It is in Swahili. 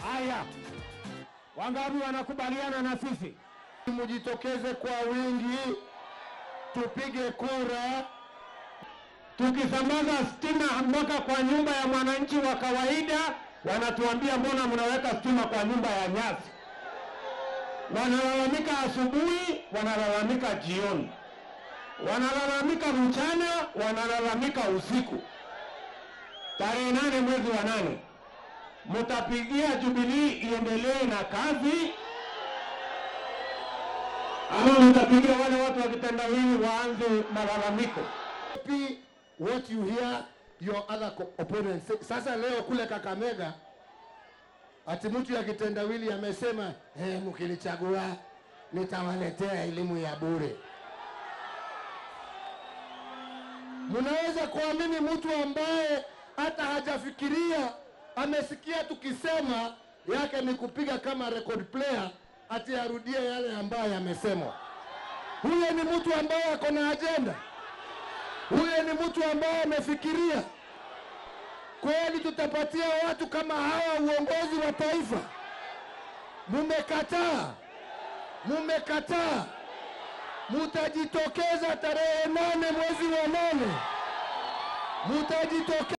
Haya, wangapi wanakubaliana na sisi? Mujitokeze kwa wingi, tupige kura. Tukisambaza stima mpaka kwa nyumba ya mwananchi wa kawaida, wanatuambia mbona mnaweka stima kwa nyumba ya nyasi? Wanalalamika asubuhi, wanalalamika jioni, wanalalamika mchana, wanalalamika usiku. Tarehe 8 mwezi wa 8 mtapigia Jubilee iendelee na kazi, ama mtapigia wale watu wa kitendawili waanze malalamiko? What you hear your other opponents say. Sasa leo kule Kakamega ati mtu ya kitendawili amesema, hey, mkinichagua nitawaletea elimu ya bure. Mnaweza kuamini mtu ambaye hata hajafikiria, amesikia tukisema yake ni kupiga kama record player ati arudie yale ambayo yamesemwa? Huyo ni mtu ambaye ako na agenda. Huyo ni mtu ambaye amefikiria. Kweli tutapatia watu kama hawa uongozi wa taifa? Mumekataa. Mumekataa. Mutajitokeza tarehe 8 mwezi wa 8. Mutajitokeza.